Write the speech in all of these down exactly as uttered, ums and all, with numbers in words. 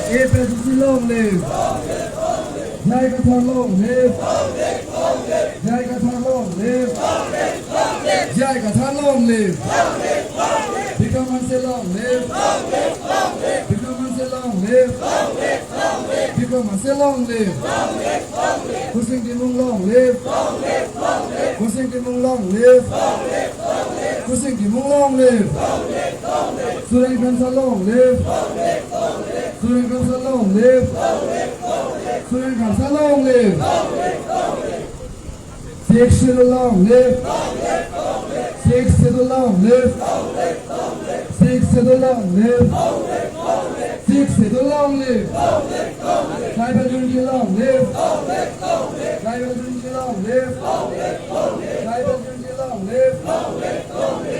APHLC long live! J I Kathar long live! J I Kathar long live! J I Kathar long live! Bikram Hanse long live! Bikram Hanse long live! Bikram Hanse long live! Khurelsing Timung long live! Khurelsing Timung long live! Khurelsing Timung long live! Surendra Kramsa long live! Surendra Kramsa long live! Surendra Kramsa long live! Sixth Schedule long live! Sixth Schedule long live! Sixth Schedule long live! Sixth Schedule long live! Tribal unity long live! Tribal unity long live! Tribal unity long live!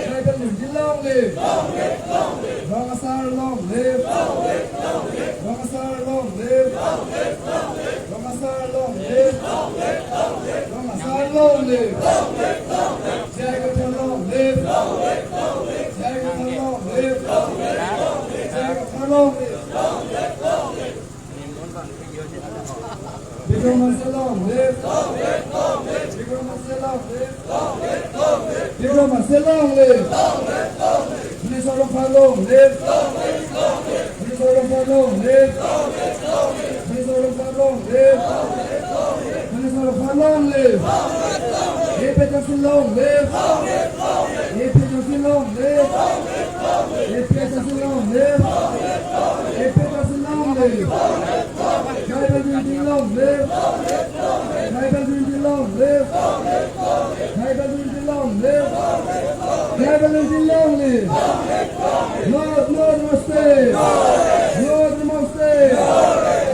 Tribal unity long live! Rong Asar long live! Rong Asar long live! Rong Asar long live! Rong Asar long live! J I Kathar long live! J I Kathar long live! J I Kathar long live! Bikram Hanse long live! Bikram Hanse long live! Bikram Hanse long live! Binesh Rongphar long live! Binesh Rongphar long live! Binesh Rongphar long live! Binesh Rongphar long live! APHLC long live! APHLC long live! APHLC long live! APHLC long live! Tribal unity long live! Tribal unity long live! Tribal unity long live! Tribal unity long live! No, no autonomous state! No autonomous state!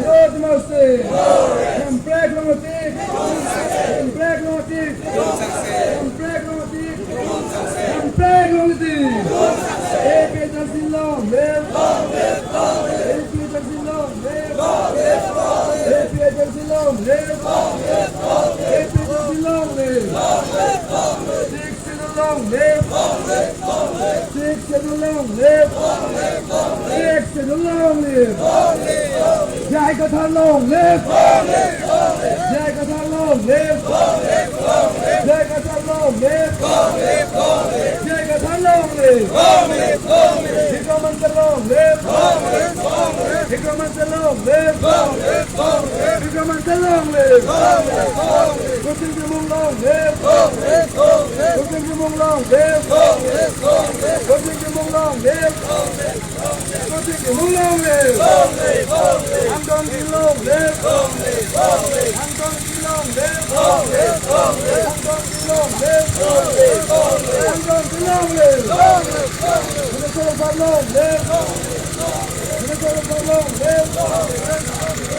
No autonomous state! Hemprek long live! Hemprek long live! Hemprek long live! Hemprek long live! APHLC long live! APHLC long live! APHLC long live! APHLC long live! Sixth Schedule long live! Sixth Schedule long live! Sixth Schedule long live! J I Kathar long live! J I Kathar long live! J I Kathar long live! J I Kathar long live! Bikram Hanse long live! Bikram Hanse long live! Bikram Hanse long live! Khurelsing Timung long live! Khurelsing Timung long live! Khurelsing Timung long live! Khurelsing Timung long live! Angdong Gil long live! Angdong Gil long live! Angdong Gil long live! Angdong Gil long live! Binesh Rongphar long live! Binesh Rongphar long live!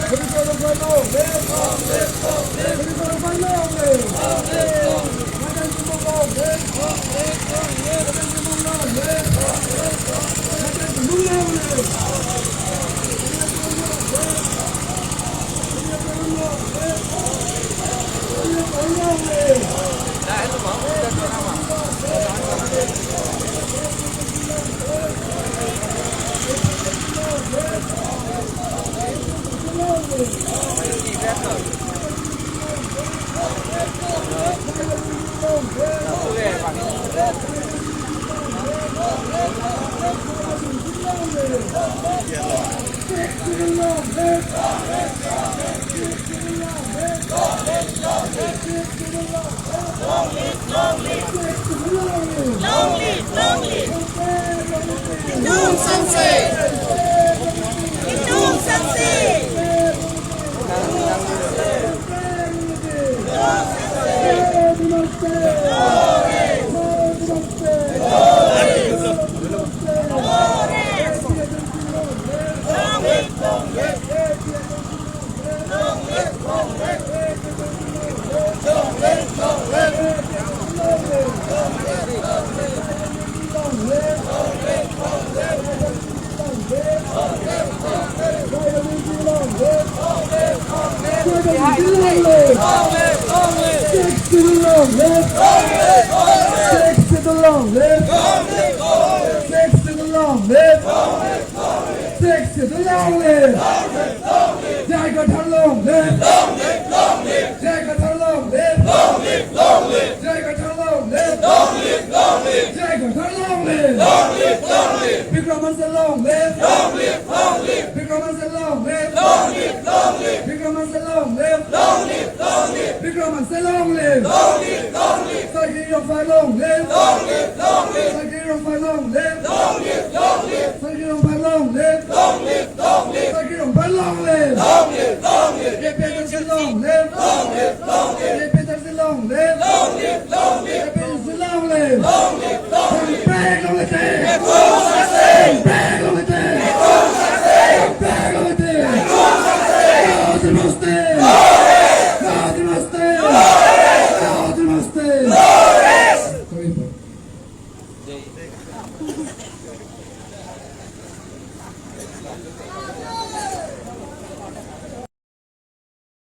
Binesh Rongphar long live! Binesh Rongphar long live! Madan Timung long live! Madan Timung long live! Madan Timung long live! Long live, long live. Itum sangse. Itum sangse. Sixth Schedule long live! Sixth Schedule long live! Sixth Schedule long live! Sixth Long live! J I Kathar long live! J I Kathar long live! J I Kathar long live! J I Kathar long live! Bikram Hanse long live! Bikram Hanse long live! Bikram Hanse long live! Bikram Hanse long live! Sarki Rongphar long live! Sarki Rongphar long live! Sarki Rongphar long live! Sarki Rongphar long live! APHLC long live! APHLC long live! APHLC long live!